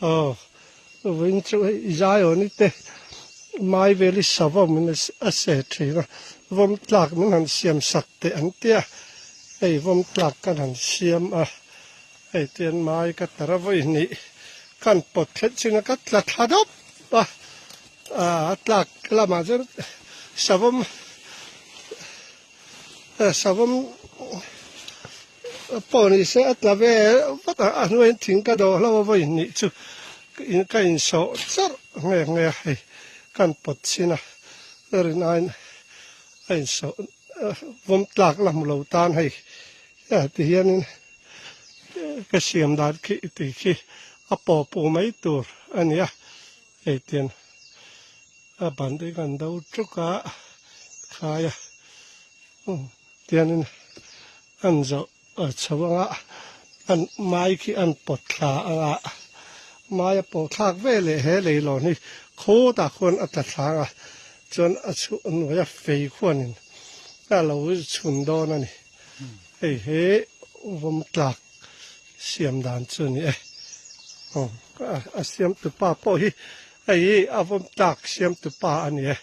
Aw vawiin chu hei Zion-i te mai vel hi savawm in a se thin a, vawm tlak min han siam sak teh an tia, hei vawm tlak kan han siam a, hei tian mai ka tar a vawi hnih kan pawt thlet chin a ka tla thla dawp a, a tlak lamah chuan savawm Savawm pawh ni se a tla ve vat a, a hnuaiin thing ka dawh hlauh a vawi hnih chu ka insawh charh nge nge a hei kan pawt chhin a, rin aiin a insawh vawm tlak la hmu lo tan hei ti hianin ka siam dan khi tih khi a paw pu mai tur a ni a hei tian. A ban te kan do tuk a khai a tianin an zawh chho anga an mai khi an pawt thla anga mai a pawh thlak ve leh he leilawn hi khawtah khuan a tla thlang a chuan a chhuah hnuai a fei khuanin a lo chhun dawn a ni hei he vawm tlak siam dan chu a ni e aw a siam tupa pawh hi hei hi a vawm tlak siam tupa a ni e.